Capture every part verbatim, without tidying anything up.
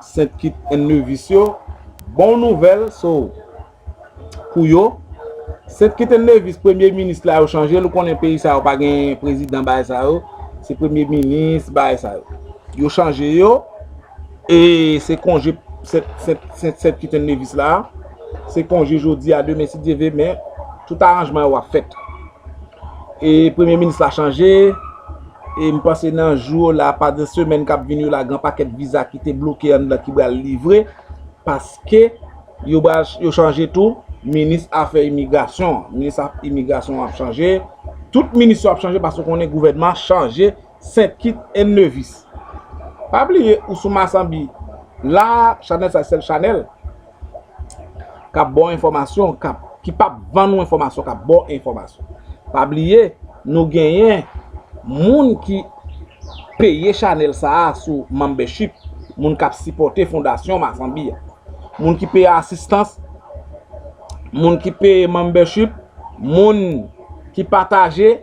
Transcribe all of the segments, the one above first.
Saint Kitts and Nevis yo, bon nouvèl, so, pou yo. Saint Kitts and Nevis, premye minis la, yo chanje l. Ou konnen peyi sa yo pa gen prezidan, bagay sa yo. Se premye minis, bagay sa yo. Yo chanje yo. E se konje Saint, Saint, Saint, Saint Kitts and Nevis la. Se konje jodi a, demen, si Dye vle, men tout aranjman yo ap fèt. E premye minis la chanje. E m panse nan jou yo la, pandan semèn k ap vini yo la, gen pakèt viza ki te bloke anndan ki pral livre. Paske yo pral, yo chanje tou minis afè imigrasyon. Minis af-, imigrasyon ap chanje. Tout minis yo ap chanje paske w konnen gouvènman chanje Saint Kitts and Nevis. Pa bliye, ou sou Masanbi. La, chanèl sa, sèl chanèl k ap ba w enfòmasyon, k ap, ki p ap vann ou enfòmasyon, k ap ba w enfòmasyon. Pa bliye, nou genyen moun ki peye chanèl sa a sou membership, moun k ap sipòte Fondasyon Masanbi a. Moun ki peye asistans, moun ki peye membership, moun ki pataje,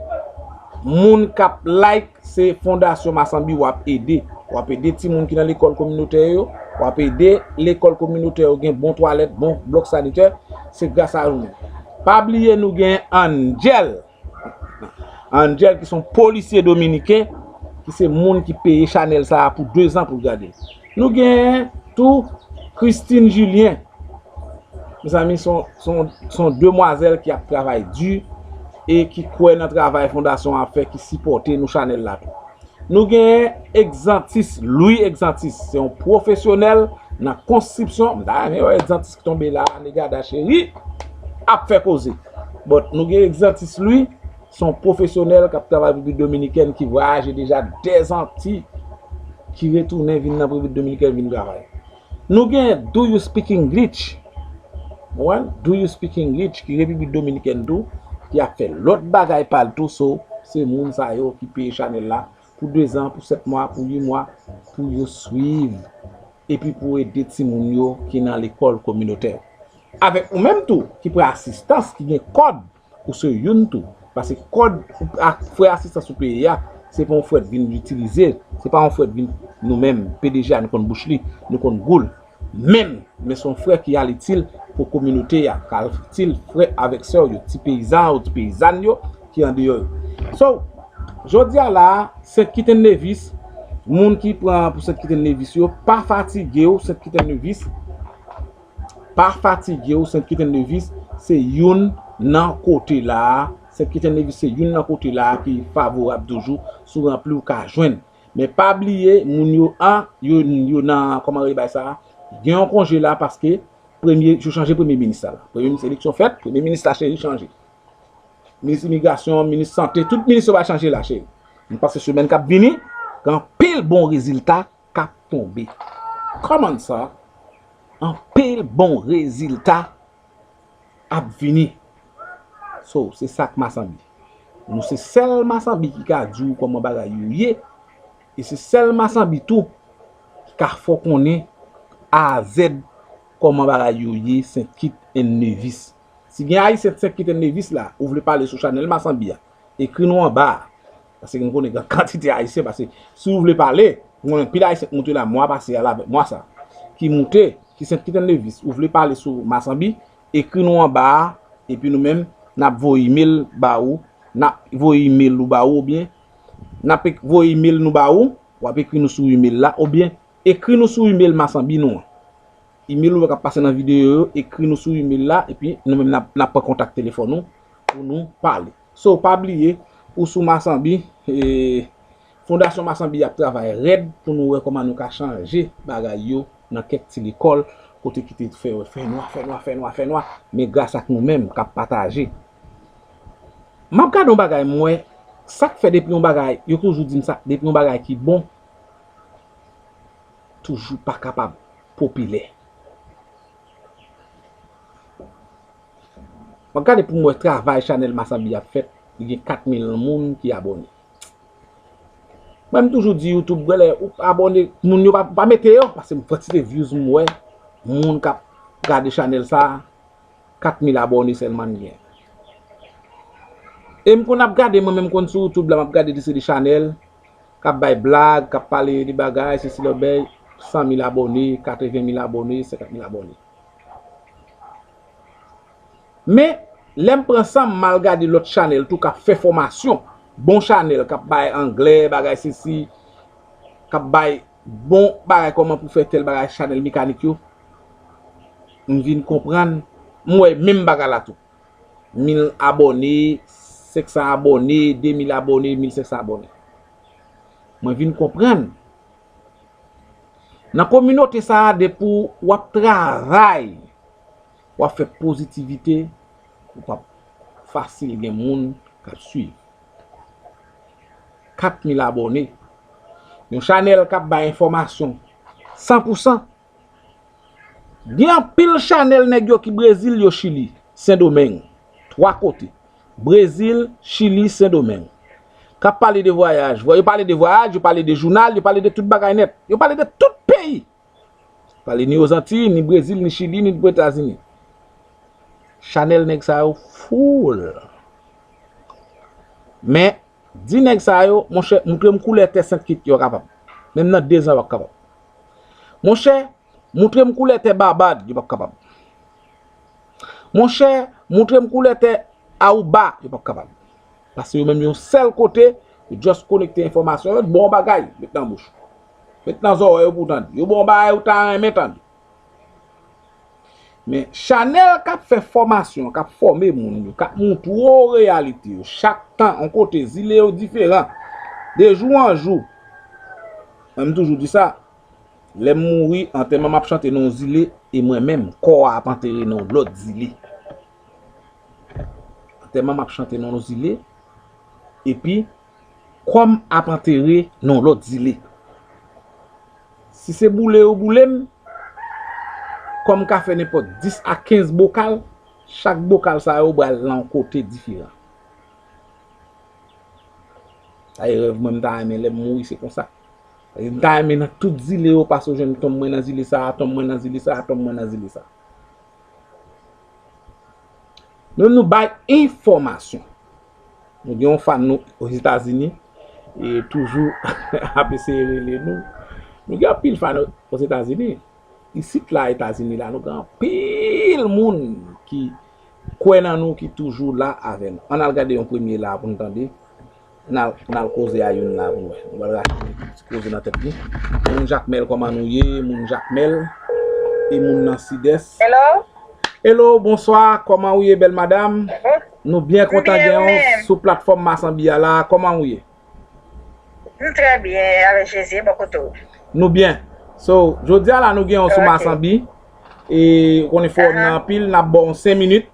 moun k ap like, se Fondasyon Masanbi w ap ede. W ap ede timoun ki nan lekòl kominotè yo, w ap ede lekòl kominotè yo gen bon twalèt, bon blòk sanitè, se gras a ou menm. Pa bliye nou gen Angel. Angel ki se yon polisye dominiken, ki se moun ki peye chanèl sa a pou dezan pou l gade l. Nou gen tou Christine Julien. Mezanmi, se yon, se yon, se yon demwazèl ki ap travay di e ki kwè nan travay fondasyon an ap fè, ki sipòte nou chanèl la tou. Nou genyen Exantis, Louis Exantis, se yon pwofesyonèl nan konstriksyon. M ta renmen wè Exantis ki tonbe la, Negada cheri, ap fè koze. But nou gen Exantis Louis, se yon pwofesyonèl k ap travay Repiblik Dominikèn, ki vwayaje deja dèzanti, ki retounen vin nan Repiblik Dominikèn vin travay. Nou gen Do You Speak English? Ou konprann? Do You Speak English, ki Repiblik Dominikèn tou, ki ap fè lòt bagay pa l tou, so, se moun sa yo ki peye chanèl la pou dezan, pou sèt mwa, pou uit mwa, pou yo swiv, epi pou ede timoun yo ki nan lekòl kominotè. Avèk ou menm tou, ki pran asistans, ki gen kòd, ou se youn tou. Paske kòd ou ak frè asistans ou peye a, se pa yon frè vin itilize, se pa yon frè vin nou menm, P D G a nou konn bouch li, nou konn gou l. Menm, men se yon frè ki al itil pou kominote a, k al itil frè avèk sè yo, ti peyizan yo, ti peyizàn yo ki andeyò yo. So, jodi a la, Saint Kitts and Nevis, moun ki pran pou Saint Kitts and Nevis yo, pa fatige w, Saint Kitts and Nevis, pa fatige w, Saint Kitts and Nevis, se youn nan kote la a, Saint Kitts and Nevis se youn nan kote la a ki favorab toujou, si w ranpli w ka jwenn. Men pa bliye, moun yo an, yo, yo nan, kòman yo rele bagay sa a, gen yon konje la paske premye, yo chanje premye minis la. Premye minis eleksyon fèt, premye minis la cheri chanje. Minis imigrasyon, minis sante, tout minis yo va chanje la cheri. M panse semèn k ap vini, gen anpil bon rezilta k ap tonbe. Kòman sa? Anpil bon rezilta ap vini. So, se sa k Masanbi. Nou se sèl Masanbi ki ka di w kòman bagay yo ye. E se sèl Masanbi tou ki ka fè w konnen A a Z kòman bagay yo ye Saint Kitts and Nevis. Si gen Ayisyen Saint Kitts and Nevis la, ou vle pale sou chanèl Masanbi a, ekri nou anba a. Paske m konnen gen kantite Ayisyen, paske si w vle pale, m konnen anpil Ayisyen k moute la mwa pase a la avèk mwa sa, ki moute, ki Saint Kitts and Nevis. Ou vle pale sou Masanbi, ekri nou anba a, epi nou menm, n ap voye email ba ou, n ap voye email ou ba ou, oubyen n ap ek-, voye email nou ba ou, w ap ekri nou sou email la, oubyen ekri nou sou email Masanbi nou an. Email ou k ap pase nan videyo yo, ekri nou sou email la, epi nou menm n ap, n ap pran kontak telefòn ou pou nou pale. So, pa bliye, ou sou Masanbi, e, Fondasyon Masanbi ap travay rèd pou nou wè kòman nou ka chanje bagay yo nan kèk ti lekòl, kote ki te fè, fè nwa, fè nwa, fè nwa, fè nwa, men gras ak nou menm k ap pataje. M ap gade yon bagay, m wè, sa k fè depi yon bagay, yo toujou di m sa, depi yon bagay ki bon, toujou pa kapab popilè. M ap gade pou m wè travay chanèl Masanbi ap fèt, li gen kat mil moun ki abòne. Mwen, m toujou di YouTube, gwenlè, ou abòne, moun yo pa, pa mete yo, paske m kantite views m wè, moun k ap gade chanèl sa, kat mil abòne sèlman m gen. E m konn ap gade, mwen menm konn sou YouTube la, m ap gade de se de chanèl k ap bay blag, k ap pale de bagay, sesi lòbèy. san mil abòne, katreven mil abòne, senkant mil abòne. Men, lè m pran sa, m al gade lòt chanèl tou k ap fè fòmasyon. Bon chanèl k ap bay anglè, bagay sesi, k ap bay bon bagay kòman pou fè tèl bagay, chanèl mekanik yo. M vin konprann, m wè menm bagay la tou. Mil abòne, senk san abòne, de mil abòne, mil senk san abòne. Mwen vin konprann. Nan kominote sa a, depi w ap travay, w ap fè pozitivite, ou p ap fasil gen moun k ap swiv. Kat mil abòne. Yon chanèl k ap bay enfòmasyon san pou san. Gen anpil chanèl nèg yo ki Brezil, yo Chili, Sendomeng. Twa kote. Brezil, Chili, Sendomeng. K ap pale de vwayaj. Yo pale de vwayaj, yo pale de jounal, yo pale de tout bagay nèt. Yo pale de tout peyi. Pale ni Ozantiy, ni Brezil, ni Chili, ni Etazini. Chanèl nèg sa yo full. Men, di nèg sa yo, monchè, moutre m koulè tè Sent Kit, yo kapab. Menm nan dezan, w ap kapab. Monchè, moutre m koulè tè Babad, yo p ap kapab. Monchè, moutre m koulè tè Aruba, yo p ap kapab. Paske yo menm yon sèl kote, yo just konekte enfòmasyon yo, bon bagay, met nan bouch ou. Met nan zòrèy ou pou w tande. Yo bon bagay ou ta renmen tande. Men chanèl k ap fè fòmasyon, k ap fòme moun yo, k ap moutre w reyalite yo, chak tan, yon kote, zile yo diferan. De jou an jou, mwen m toujou di sa, lè m mouri, antèman m ap chante nan yon zile, e mwen menm, kò a ap antere nan yon lòt zile. Antèman m ap chante nan yon zile, epi kò m ap antere nan yon lòt zile. Si se boule yo boule m, kò m ka fè nenpòt dis a kenz bokal, chak bokal sa yo pral nan yon kote diferan. Sa e rèv mwen, m ta renmen lè m mouri, se konsa. M ta renmen nan tout zile yo pase, w jwenn tonm mwen nan zile sa a, tonm mwen nan zile sa a, tonm mwen nan zile sa a. Nou, nou bay enfòmasyon. Nou gen yon fan nou Ozetazini, e toujou ap eseye rele nou. Nou gen anpil fan Ozetazini. Isit la, Etazini la, nou gen anpil moun ki kwè nan nou, ki toujou la avè nou. Ann al gade yon premye la pou n tande. N al, n al koze a youn la pou n wè. Nou pral rache ti koze nan tèt li. Moun Jakmèl, kòman nou ye? Moun Jakmèl e moun nan Sidès. Hello? Hello, bonswa. Kòman ou ye, bèl madam? Nou byen kontan gen w sou platfòm Masanbi a la. Kòman ou ye? M trè byen, avèk Jezi, bò kote w? Nou byen. So, jodi a la, nou gen w sou Masanbi. E, ou konnen fò w nan anpil, n ap ba w senk minit.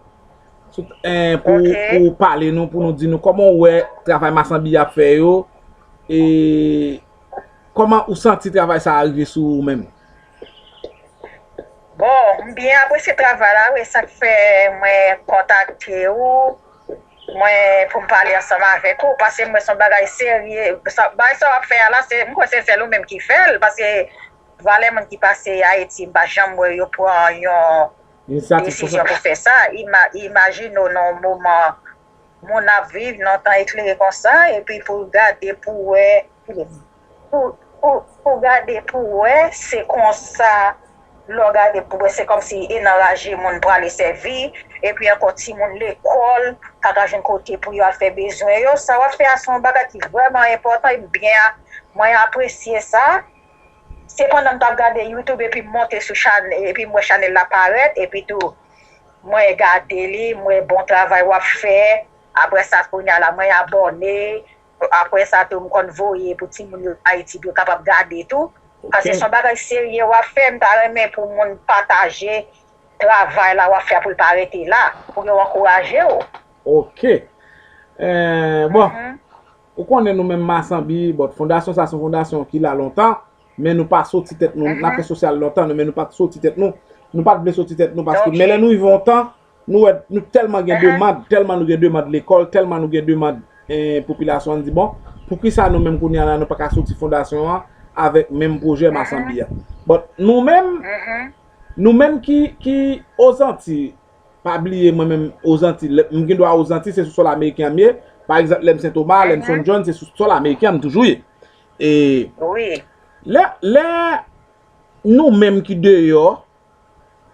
Sou, eh, pou, pou w pale nou, pou nou di nou kòman w wè travay Masanbi ap fè yo, e kòman ou santi travay sa a rive sou ou menm? Bon, m byen apresye travay la, wi, sa k fè mwen kontakte ou, mwen, pou m pale ansanm avèk ou, paske m wè se yon bagay serye. Sa, bagay sa w ap fè a la, se, m kwè se sèl ou menm ki fè l, paske valè moun ki pase Ayiti, m pa janm wè yo pran yon desizyon pou fè sa. Ima-, imajine w nan yon moman moun ap viv nan tan eklere konsa, epi pou gade pou wè, pou, pou, pou gade pou wè, se konsa, lè w gade pou wè, se kòmsi e nan raje moun prale sèvi, epi ankò timoun lekòl, pa ka jwenn kote pou yo al fè bezwen yo. Sa w ap fè a se yon bagay ki vrèman enpòtan, e byen, mwen apresye sa. Se pandan m t ap gade YouTube epi m monte sou chanèl, epi m wè chanèl la parèt, epi tou, mwen gade li, m wè bon travay w ap fè. Apre sa, kounye a la, mwen abòne. Apre sa tou, m konn voye pou timoun yo Ayiti, pou yo kapab gade tou. Paske se yon bagay serye w ap fè, m ta renmen pou moun pataje travay la w ap fè a pou l pa rete la, pou yo ankouraje w. Ok. Eh, bon, ou konnen nou menm Masanbi, bon, fondasyon sa se yon fondasyon ki la lontan, men nou pa soti tèt nou. N ap fè sosyal lontan, nou, men nou pa t soti tèt nou. Nou pa t vle soti tèt nou, paske men lè nou rive yon tan, nou wè nou tèlman gen demand, tèlman nou gen demand lekòl, tèlman nou gen demand, eh, popilasyon an di, bon, poukisa nou menm kounye a la, nou pa ka soti fondasyon an avèk menm pwojè Masanbi a? But nou menm, nou menm ki, ki Ozanti, pa bliye mwen menm Ozanti, lè, m gen dwa Ozanti, se sou sòl ameriken an m ye. Pa egzanp, lè m Sentoma, lè m Sonn John, se sou sòl ameriken an m toujou ye. E lè, lè nou menm ki deyò,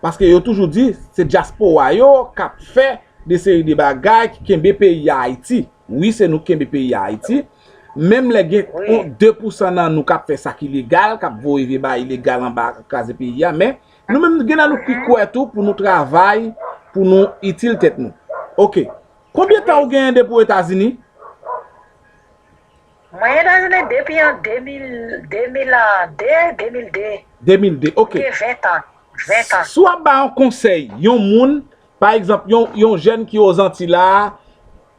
paske yo toujou di se dyaspora yo k ap fè de seri de bagay ki kenbe peyi a Ayiti. Wi, se nou k kenbe peyi a Ayiti. Menm lè gen yon de pousan nan nou k ap fè sa ki legal, k ap voye vye bagay ilegal anba, k ap kraze peyi a, men nou menm gen nan nou ki kwè tou pou nou travay, pou nou itil tèt nou. Oke. Konbyen tan ou genyen depi w Etazini? Mwen Etazini depi an de mil, de mil de, de mil de. De mil de, oke. Mwen gen ven tan. Ven tan. Si w ap bay yon konsèy, yon moun, pa egzanp, yon, yon jèn ki Ozanti la,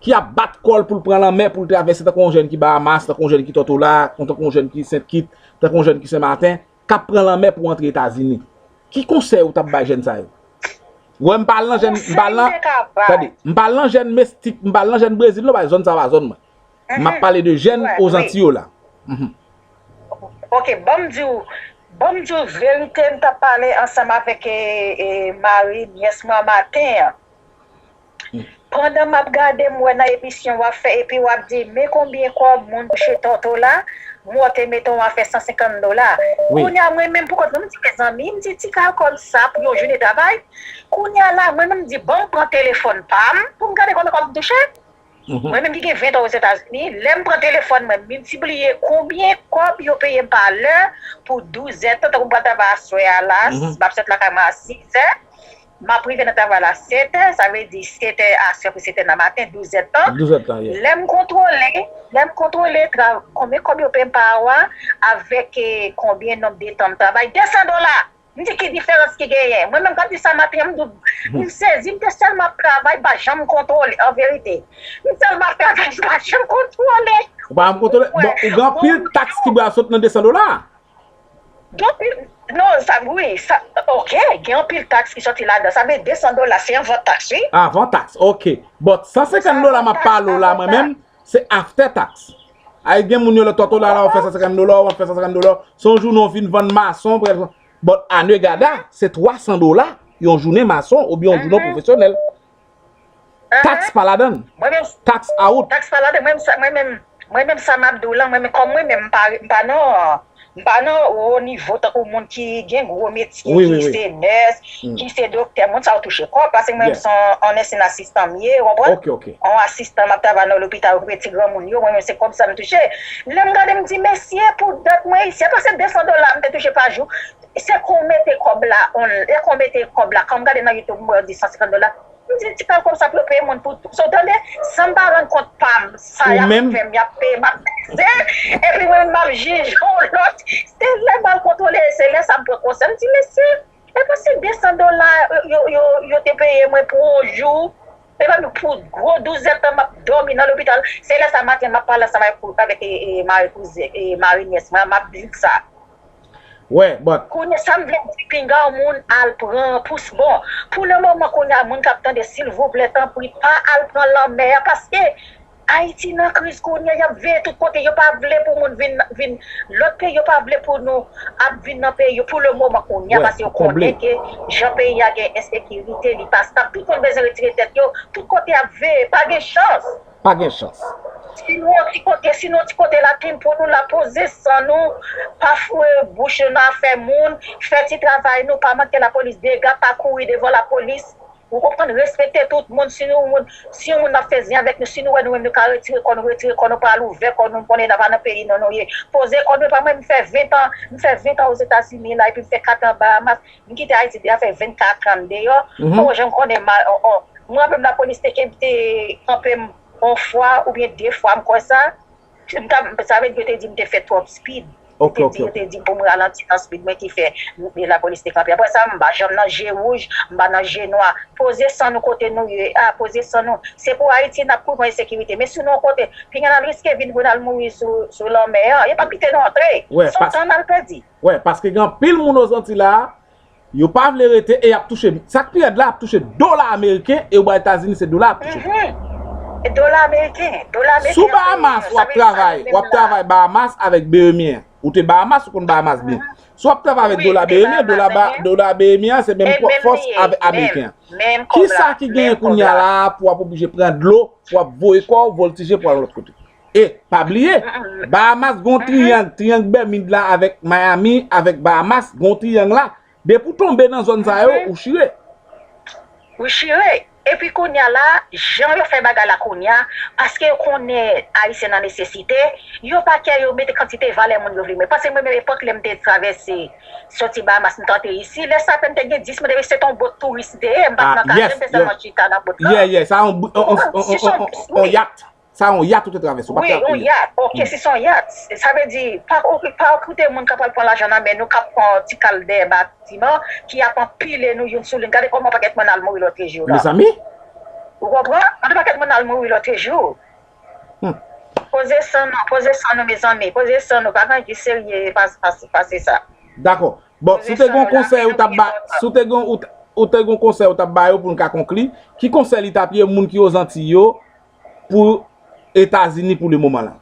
ki ap bat kò l pou l pran lanmè, pou l travèse, tankou yon jèn ki Bahamas, tankou yon jèn ki Tòtola, tankou yon jèn ki Sent Kit, tankou yon jèn ki Senmaten, k ap pran lanmè pou antre Etazini. Ki konsèy ou t ap bay jèn sa yo? Wè, m pa al nan jèn, m pa al nan, tande, m pa al nan jèn Mestik, m pa al nan jèn Brezil, non, paske zòn sa pa zòn mwen. M ap pale de jèn Ozanti yo la. Ok, ban m di w, ban m di w verite, m t ap pale ansanm avèk e, e, mari nyès mwen maten an. Pandan m ap gade, m wè nan emisyon w ap fè, epi w ap di, men konbyen kòb moun touche Tòtola, m wè w te mete yon afè san senkant dola. Kounye a, mwen menm pou kont mwen, m di, mezanmi, m di, ti kal kòb sa pou yon jounen travay. Kounye a la, mwen menm, m di, ban m pran telefòn pa m, pou m gade konbyen kòb m touche. Mwen menm ki gen ven tan Ozetazini, lè m pran telefòn mwen, m miltipliye konbyen kòb yo peye m pa lè pou douz èdtan, tankou m pral travay aswè a la, m ap sot lakay mwen a sis è, m ap rive nan travay la sèt è, sa vle di sèt è aswè pou sèt è nan maten, douz èdtan. Lè m kontwole, lè m kontwole tra, konbyen kòb yo peye m pa awa, avèk eh, konbyen nonb de tan m travay, de san dola! M di ki diferans ki genyen. Mwen menm k ap di sa maten an, m di w, m sezi, m te sèlman ap travay, m pa janm kontwole, an verite. M sèlman ap travay, m pa janm kontwole. Ou pa janm kontwole? Bon, ou gen anpil taks ki pral sot nan de san dola a? Gen anpil, non, sa, wi, sa, ok, gen anpil taks ki soti ladan. Sa vle de san dola, se anvan taks, wi. Anvan taks, ok. But san senkant dola m ap pale w la, mwen menm, se after tax. Ay gen moun yo lè Tòtola la, w ap fè san senkant dola, w ap fè san senkant dola. Se yon jounen w fin vann mason, prèske. But Anegada, se twa san dola yon jounen mason oubyen yon jounen pwofesyonèl. Tax pa ladan l. Tax out. Tax pa ladan l. Mwen menm, mwen menm, mwen menm sa m ap di w lan, mwen menm, kòm mwen menm, m pa, m pa nan, m pa nan wo nivo tankou moun ki gen gwo metye, ki se nès, ki se doktè, moun sa yo touche kòb, paske mwen menm se yon, yon nursing assistant m ye, ou konprann? Yon asistan m ap travay nan lopital, okipe ti granmoun yo, mwen menm se kòb sa m touche. Lè m gade, m di, mesye, pou dat mwen, se pa se de san dola m te touche pa jou, se kon w mete kòb la, on, se kon w mete kòb la, kan m gade nan YouTube, m wè yo di san senkant dola, m di, ti kal kòb sa pou yo peye moun pou tou. So, tande, san m pa rann kont pa m, sa y ap fè m, y ap peye m, ap peze, epi mwen menm m ap jije yon lòt. Se lè m al kontwole, se lè sa m pran konsèy, m di, mesye, e pa se de san dola yo, yo, yo, yo te peye mwen pou yon jou, e pa pou gwo douz èdtan m ap dòmi nan lopital. Se lè sa maten m ap pale ansanm avèk, avèk e, e, mari kouzen, e, mari nyès mwen, m ap di l sa. Wè, but. Kounye sa m vle di, pinga yon moun al pran pou s-, bon, pou le moman kounye a, moun k ap tande, silvouplè, tanpri, pa al pran lanmè a, paske Ayiti nan kriz kounye a, y ap veye tout kote, yo pa vle pou moun vin, vin lòt peyi, yo pa vle pou nou ap vin nan peyi yo pou le moman kounye a, paske yo konnen ke jan peyi a gen ensekirite, li pa stab, tout moun bezwen retire tèt yo, tout kote ap veye, pa gen chans. Pa gen chans. Si nou yon ti kote, si nou yon ti kote la, kenbe pou nou la, poze san nou, pa foure bouch nou nan afè moun, fè ti travay nou, pa manke lapolis dega, pa kouri devan lapolis. Ou konprann, respekte tout moun, si nou moun, si yon moun ap fè zen avèk nou, si nou wè nou menm nou ka retire kò nou, retire kò nou, pa al ouvè kò nou, m konnen nan pa nan peyi nou nou ye. Poze kò nou, epa mwen, m fè ven tan, m fè ven tan Ozetazini la, epi m fè kat an Bahamas, m kite Ayiti deja fè vennkat an deyò. Fò jan m konnen mal, oh, oh. Mwen menm lapolis te kenbe, te kanpe m yon fwa oubyen de fwa, m kwè sa. M ta, sa vle di yo te di m te fè twòp speed. Yo te di, yo te di pou m ralanti nan speed mwen ki fè lapolis te kanpe. Apre sa, m pa janm nan je wouj, m pa nan je nwa. Poze san nou kote nou ye a, poze san nou. Se pou Ayiti n ap kouri pou ensekirite. Men si nou yon kote, pinga n al riske vi n pou n al mouri sou, sou lanmè an. Yo p ap kite nou antre. Se yon tan n al pèdi. Wè, paske gen anpil moun Ozanti la, yo pa vle rete e y ap touche. Sa k pi rèd la, y ap touche dola ameriken e ou bò Etazini se dola y ap touche. Dola ameriken, dola ameriken. Si w Bahamas w ap travay, w ap travay Bahamas avèk Behemyen. Ou te Bahamas, ou konn Bahamas byen. Si w ap travay avèk dola Behemyen, dola, dola Behemyen an se menm fòs avèk ameriken an. Kisa ki genyen kounye a la pou w ap oblije pran dlo, pou w ap voye kò w, vòltije pou w al yon lòt kote? E pa bliye, Bahamas gon triyang, triyang Bèmid la avèk Miami, avèk Bahamas, gon triyang la. Depi w tonbe nan zòn sa yo, ou chire. Ou chire. Epi kounye a la, jan yo fè bagay la kounye a, paske yo konnen Ayisyen nan nesesite, yo pa kè yo mete kantite valè moun yo vle. Mwen panse mwen menm epòk lè m te travèse soti Bahamas m t antre isi, lè sa apèn te gen dis moun, depi se t on bòt touris m te ye, m pa t nan kache, m te sèlman chita nan bòt lan. Yeah, yeah, sa on, on, on, on, on, on, on yat. Sa yon yat ou te travèse, ou pa t ka yon yat. Ok, si se yon yat, sa vle di, pa, pa koute moun k ap al pran lajan nan men nou, k ap pran ti kal dèyè batiman, ki ap anpile nou youn sou li. Gade kòman pakèt moun al mouri lòtrejou la. Mezanmi! Ou konpran? Gade pakèt moun al mouri lòtrejou. Poze san nou, poze san nou, mezanmi. Poze san nou, pa gen anyen ki serye pase sa. Dakò. Bon, si w te gen yon konsèy ou t ap ba, si w te gen, ou t ap ba yo pou n ka konkli, ki konsèy li t ap ye moun ki Ozantiy yo, pou Etazini pou le moman la?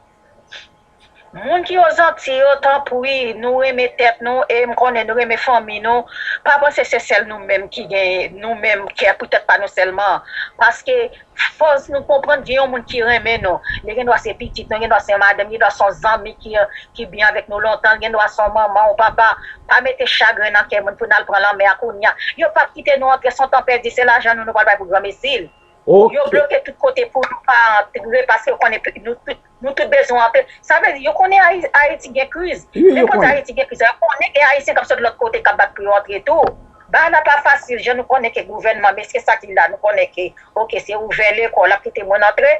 Moun ki Ozantiy yo, tanpri, nou renmen tèt nou e m konnen nou renmen fanmi nou. Pa panse se sèl nou menm ki gen nou menm kè pou tèt pa nou sèlman. Paske fòs nou konprann gen yon moun ki renmen nou. Li gen dwa se pitit nou, gen dwa se yon madanm, gen dwa se yon zanmi ki, ki byen avèk nou lontan, gen dwa se yon manman, yon papa. Pa mete chagren nan kè moun pou n al pran lanmè a kounye a. Yo p ap kite nou antre, se yon tan pèdi, se lajan nou nou pral bay pou granmesi. Yo bloke tout kote pou nou pa antre paske yo konnen nou tout, nou tout bezwen antre. Sa vle di, yo konnen Ayiti gen kriz. Nenpòt Ayiti gen kriz, yo konnen gen Ayisyen k ap sot lòt kote k ap bat pou yo antre tou. Bagay la pa fasil, jan nou konnen ke gouvènman, mesye sa ki la, nou konnen ke, oke, se ouvè lekòl, l ap kite moun antre.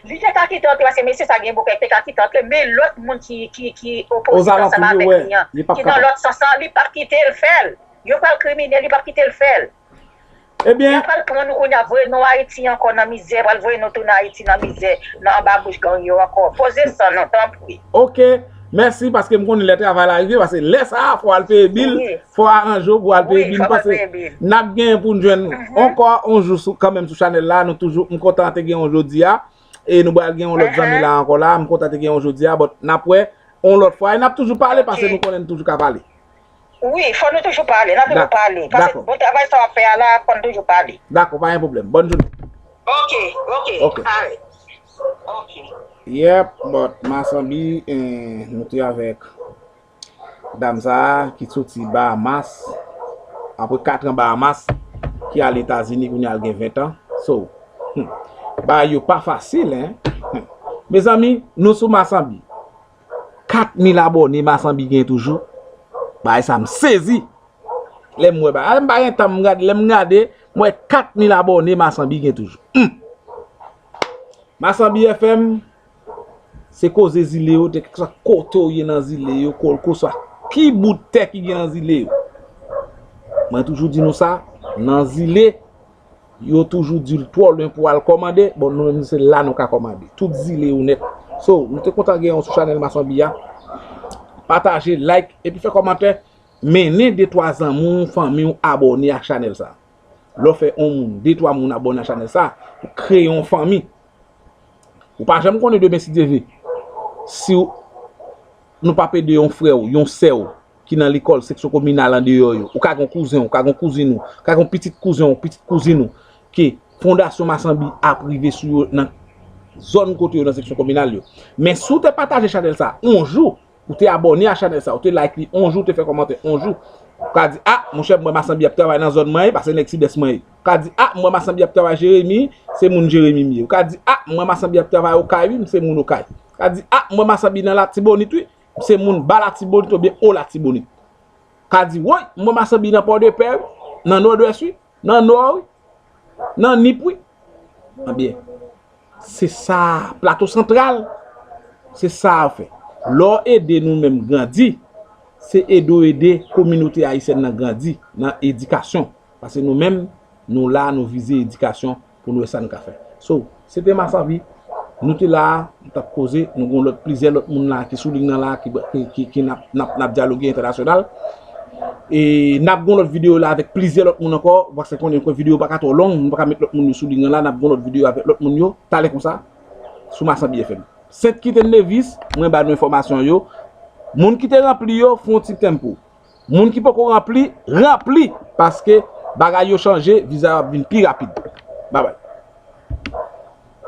Li te ka kite antre paske mesye sa gen bouke, li te ka kite antre, men lòt moun ki, ki, ki opoze ansanm avèk li an, ki nan lòt sans lan, li p ap kite l fè l. Yo pral kriminèl, li p ap kite l fè l. Ebyen. Y ap al pran nou kounye a, voye nou Ayiti ankò nan mizè, pral voye nou tounen Ayiti nan mizè, nan anba bouch gang yo ankò. Poze san nou, tanpri. Oke, mèsi paske m konnen lè travay la rive, paske lè sa a, fò w al peye bil, fò w aranje w pou w al peye bil. M panse n ap genyen pou n jwenn ankò yon jou kanmenm sou chanèl la, nou toujou, m kontan te gen w jodi a, e nou pral gen yon lòt zanmi la ankò la, m kontan te gen w jodi a, but n ap wè yon lòt fwa, e n ap toujou pale paske nou konnen n toujou ka pale. Wi, fò nou toujou pale, n ap toujou pale. Paske bon travay sa w ap fè a la, fò n toujou pale. Dakò, pa gen pwoblèm. Bòn jounen. Oke, oke, alright. Oke. Yep, but Masanbi, eh, nou te avèk dam sa a ki soti Bahamas, apre kat an Bahamas, ki al Etazini, kounye a l gen ven tan. So, hmm, bagay yo pa fasil, en. Hmm. Mezanmi, nou sou Masanbi. Kat mil abòne Masanbi gen toujou. Bagay sa m sezi. Lè m wè bagay, m pa gen tan m gade, lè m gade, m wè kat mil abòne Masanbi gen toujou. Hum! Masanbi F M, se koze zile yo, te kèlkeswa kote w ye nan zile yo, kèlkeswa ki bout tè ki gen nan zile yo. Mwen toujou di nou sa, nan zile, yo toujou di l twò lwen pou al kòmande, bon, nou menm se la nou ka kòmande. Tout zile yo nèt. So, nou te kontan gen w sou chanèl Masanbi a. Pataje, like, epi fè kòmantè. Mennen de twa zanmi w, fanmi w abòne ak chanèl sa. Lè w fè yon moun, de twa moun abòne ak chanèl sa, ou kreye yon fanmi. Ou pa janm konnen demen si Dye vle. Si w, nou p ap ede yon frè w, yon sè w, ki nan lekòl, seksyon kominal andeyò yo. Ou ka gen yon kouzen w, ou ka gen yon kouzin ou, ou ka gen yon pitit kouzen w, pitit kouzin ou, ke Fondasyon Masanbi ap rive sou yo nan zòn kote yo nan seksyon kominal yo. Men si w te pataje chanèl sa, yon jou, ou te abòne a chanèl sa, ou te like li, yon jou, ou te fè kòmantè, yon jou, ou ka di, a, monchè, m wè Masanbi ap travay nan zòn mwen ye, paske nèg Sidès mwen ye. Ou ka di, a, m wè Masanbi ap travay Jeremi, se moun Jeremi m ye. Ou ka di, a, m wè Masanbi ap travay Okay, wi, m se moun Okay. Ou ka di, a, m wè Masanbi nan Latibonit, wi, m se moun ba Latibonit oubyen o Latibonit. Ka di, woy, m wè Masanbi nan Pòdepè, wi, nan Nòdwès, wi, nan Nò, wi, nan Nip, wi. Ebyen, se sa, Plato Santral, se sa a fè. Lè w ede nou menm grandi, se ede w ede kominote ayisyèn nan grandi nan edikasyon. Paske nou menm, nou la, nou vize edikasyon pou nou wè sa n ka fè. So, se te Masanbi, nou te la a, nou t ap koze, nou gen lòt, plizyè lòt moun la ki sou liy nan la, ki, ki, ki, ki n ap, n ap, n ap dyaloge entènasyonal. E n ap gen lòt videyo la avèk plizyè lòt moun ankò, paske konnen videyo pa ka twò long, nou pa ka met lòt moun yo sou liy nan la, n ap gen lòt videyo avèk lòt moun yo, talè konsa, sou Masanbi F M. Sent Kiten Nevis, mwen ba nou enfòmasyon yo. Moun ki te ranpli yo, fè yon ti tèm pou. Moun ki poko ranpli, ranpli, paske bagay yo chanje, viza yo ap vin pi rapid. Babay.